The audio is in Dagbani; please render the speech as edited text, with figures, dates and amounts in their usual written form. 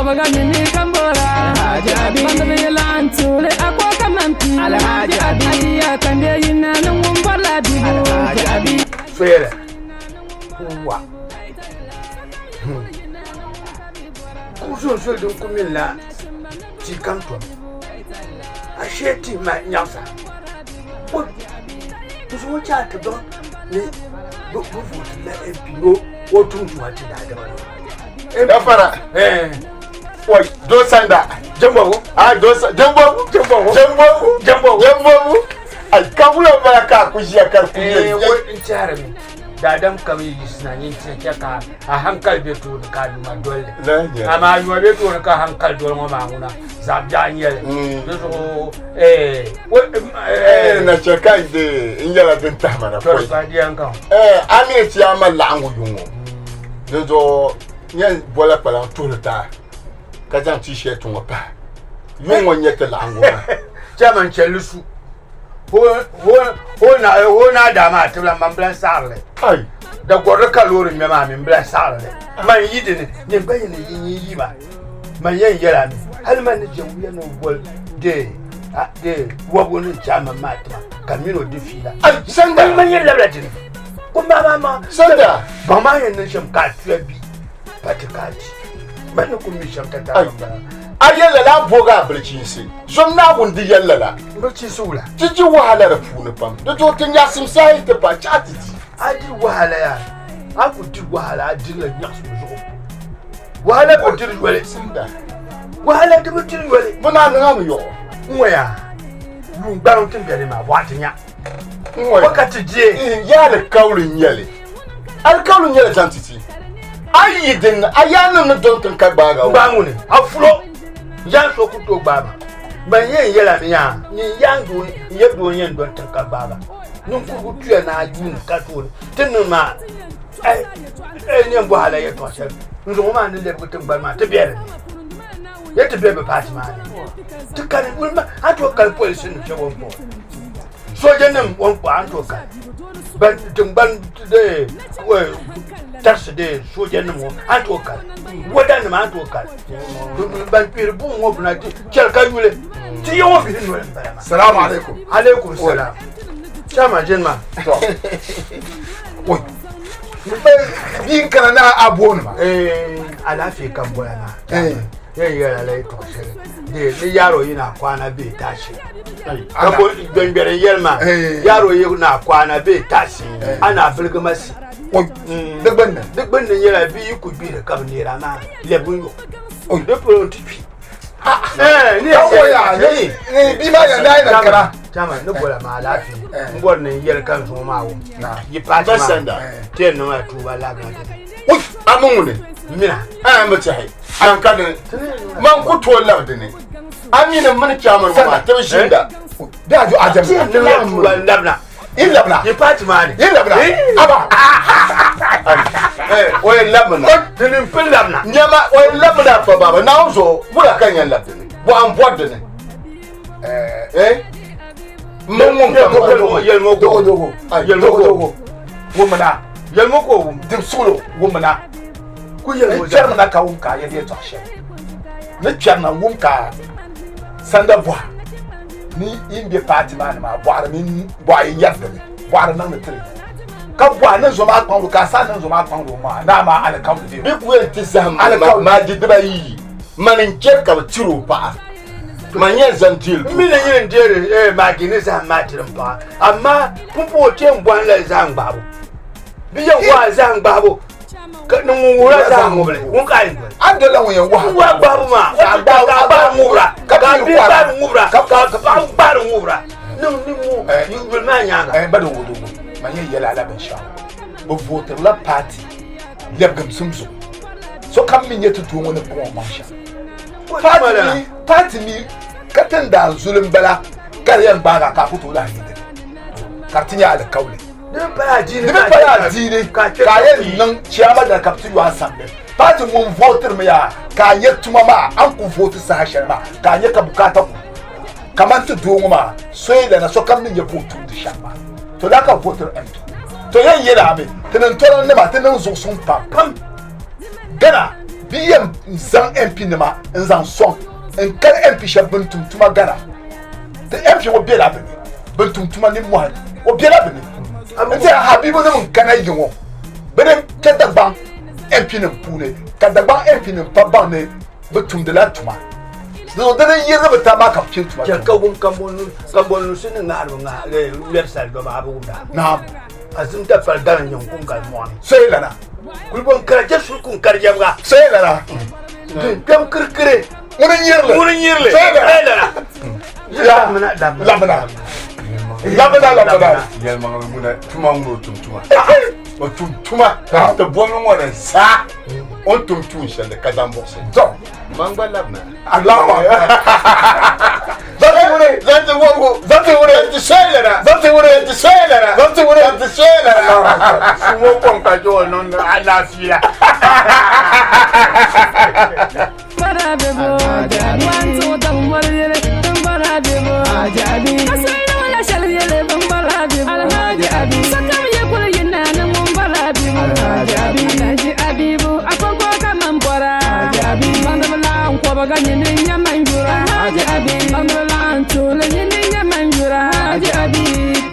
Kɔbiga mini Kambora. Alhaji Abi. Ban bi lan tuuli a ko kaman pii. Alhaji Abi. Adiya Kande yina ni ŋun bɔrila bibu. Alhaji Abi. Soyɛlɛ wa kuɣu soli din ku minila tia kam tom ashee tihi maa nyaɣasa n zaŋ o chaai ti baŋ ni bi vooti la MP ni o tum tuma ti daadama ni Gafara. Oi, do sanda. Jɛmbogu. Ah, do jɛmbogu. Jɛmbogu. Jɛmbogu. Jɛmbogu. Jɛmbogu. Ai, ka wula bala ka ku ʒiya ka ku Eh, wai n tɛhirimi daadam kam yi yiɣisina nyin ti chɛ ka a hankali be tooni ka a yuma dolli amaa yuma be tooni ka hankali doli ŋɔ maa ŋuna zaɣ biɛɣu n nyɛli mm. di zuɣu eh, eh, na chɛ ka n de n yɛla din tahima na pɔi a mi ti a mali laɣingu yuŋ ŋɔ di zuɣu yɛn bola kpalaŋ tuhili taa ka zaŋ t-shirt ŋɔ pahi yuŋ ŋɔ nyɛ ti laɣingu maa chairman chɛlli su ho na daa maa tibila man bilan saɣarili da gɔrili ka loori ŋmɛ maa min bilan saɣarili man yi dini nyɛ gba yɛn yi yi yi ba man yɛn yɛla mi hali man ni jɛ wuya ni boli de de wabu ni chairman maa tima ka min o di fiila sanda man yɛn labila dini ko maa maa maa sanda baŋ maa yɛn niŋ shɛm ka a tuya bi pati ka a di man ni ku mi shɛm tatariga n bala a yɛn lala a boogi a bilichiinsi Zom Naawuni di yɛli lala. Bilichiinsi wula? Ti di wahala di puuni pam. Di zuɣu ti nyaɣisim saha yi ti paai, chaɣ ti di. A di wahala yaa? A ku di wahala, a dirila nyaɣisim zuɣu. Wahala bi diri yoli. Simda. Wahala di bi diri yoli. Bɛ naan niŋ a mi yɔɣɔ. N ŋɔ yaa, yuun gbariŋ ti beni maa, bɔɣa ti nya. N ŋɔ yaa. Ka ti di. Yaa alikauli n-nyɛ li. Alikauli n-nyɛ li zaŋ ti ti. A yi din ni, a yaannim ni dɔni tiŋ ka gbaag a o. Gbaai ŋuni, a fulo. Yaan so ku tooi gbaai ma. Ban yɛn yɛla mi yaa, nyin yaan doo n yɛ doo n yɛn dɔni tiŋ ka gbaai ba. Ninkurigu tuya ni a yuuni ka tooni ti niŋ maa ai ai ni yɛn bɔhi a la yɛltɔɣa shɛli n zaŋ o maa ni lɛbigi tiŋgbani maa ti be di ni. Ya ti be bɛ paati maa ni. Ti kani yuli maa a tooi kali polisi nim shɛba o ni kpuɣi. Soojanim o ni kpuɣi a ni tooi kali. Ban tiŋgbani de tarisi de soojanim ŋɔ a ni tooi kali. Wadanim a ni tooi kali. Ban kpihiri buɣum ŋɔ bina ti chɛli ka yuli ti ya ŋɔ bihi noli n bala maa. Salamu alaikum. Alaikum salam. Chairman jeni maa. To. Oi. Bia n kana na a booni ma. Eh, alaafee ka n bola maa. Eh. Yɛn yɛla la yɛltɔɣa shɛli de ni yaaro yi na kwana bee tashi. Ka bo gbɛngbɛri n yɛli maa. Yaaro yi na kwana bee tashi. A na biligi ma si. Di gbunni. Di gbunni nyɛla bia yi ku gbihiri ka bi neera maa lɛbigi n yo. Di polo n ti kpi. Ka o yaa ni bia maa yɛn daa na kana. Chama ni bola maa alaafee n bɔri ni n yɛli ka n zuŋɔ maa wum yi paati maa ti yɛn niŋla tuuba labina dini. A mi ŋuni? Mina. A mi tɛhi. An ka dini. Man ku tooi labi dini. A mi ni mini chairman ŋɔ maa ti bi ʒinda. Ti yɛn niŋla tuuba labina. Yi labina. Yi paati maa ni. Yi labina. Aba. O yɛn labina. Dini n pili labina. Nyama o yɛn labina fa baba Naawuni zuɣu wula ka n yɛn labi dini. Bɔha n bɔri dini. Eh? Mini ŋun ka Yɛlimo Dogo dogo. Yɛlimo Dogo dogo. Wumina. Yɛlimo ka o wum. Dim suɣulo wumina. Ku yɛlimo N kpɛrimina ka wum ka a yɛli yɛltɔɣa shɛli. Ni kpɛrina wum ka sanda bɔha ni yin be paati maa ni maa bɔhiri mini bɔha yi nyɛri dini bɔhiri niŋdi tiri ka bɔha ni zo maa kpaŋdi ka a saa niŋ zo maa kpaŋdi o maa naa maa alikauli Bɛ ku yɛn ti zahim maaji dibayi mani n-chɛ ka bɛ tiri o paɣa. Man yɛn zaŋ deeli M mi ni yɛn deeri eh, maagi ni zahim maa tiri m paɣa amaa pumpɔŋɔ ti yɛn bɔhim la zahim gbahibu bɛ yɛn wahi zahim gbahibu ka ni ŋun wuhira zahim ŋubili ŋun ka a yɛn doli. A dolila ŋun yɛn wahi N wahi gbahibu maa Ka a ka a gbahi ŋubira Ka ka bia bia kɔra. gbahi ŋubira Ka ka paɣa gbahi ŋubira ni ni ŋun Eh. yuli maa nyaanga. Eh, ba dogo dogo man yɛn yɛli a la binshɛɣu bɛ vootirila paati lɛbigimsim zuɣu sokam mi nyɛ ti doo ŋɔ ni kpaŋ o maŋ shɛm paati mi ka tindaan zuli m-bala ka di yɛn gbaagi a ka a ku tooi lahi yi dini ka di ti nyɛ alikauli Di bi pala adiini ka a yɛn niŋ chiyaama dali ka bɛ ti yo a samli paati ŋun vootirimi yaa ka a nyɛ tuma maa a ni ku vooti saha shɛli maa ka a nyɛ ka bukaata ku kamani ti doo ŋɔ maa soyilana sokam ni nyɛ ka o tumdi shɛm maa to daa ka vootiri MP to yɛn yɛli a mi ti niŋ tɔri nima ti niŋ zuɣusuŋ pam pam Ghana. Bɛ yɛn zaŋ MP nima n zaŋ sɔŋ n kali MP shɛba bin tum tuma Ghana. Ti MP ŋɔ bela bɛ ni bin tum tuma nimmohi o bela bɛ ni. N tiɛha Habibu nim n kana yi ŋɔ bɛ ni kpɛ Dagbaŋ MP nim puuni ka Dagbaŋ MP nim pa baŋ ni bɛ tumdila tuma. Dinzuɣu dini n yirigi bɛ taba maa ka bɛ chɛ tuma Chɛ tumbu. ka wum kambɔnnusi ni ŋahiri bi ŋmɛri sali dɔba a bi wumda. Naam. Azimta pali gari n-nyɛ n-kum gali mɔɣu ni. Soya lana. Kulibɔŋ kara chɛ suli kun kari jɛbiga. Soya lana. Din kpɛm kirikiri. Ŋuni n-nyiri li. Ŋuni n-nyiri li. Soya lana. Soya lana. Labina. Labina. Labina labina. Yɛlimaŋli ŋuna tuma ŋuni o tum tuma. O tum tuma. Ti bɔbili ŋɔ ni zaa o ni tum tuun shɛli ka zaŋ buɣisi. To. Man gba labina. Allahu akbar. Zanti wuri. Zanti wɔbigu. Zanti wuri. Zanti soya lana. Zanti wuri. Zanti soya lana. Zanti wuri. Zanti soya lana. Sumo kom ka jo niŋdi alaafee. Bara bebo, wanto dan wariyere, dan bara bebo, ajabi. Asai wala shal yele ban bara bebo, alhaji abi. Sakam ye kul yina na mun bara bebo, alhaji abi. Alhaji abibu akonko kaman bora, ajabi. Bandabla ko baga nyini nyaman yura, alhaji abi. Bandabla tole nyini nyaman yura, alhaji abi.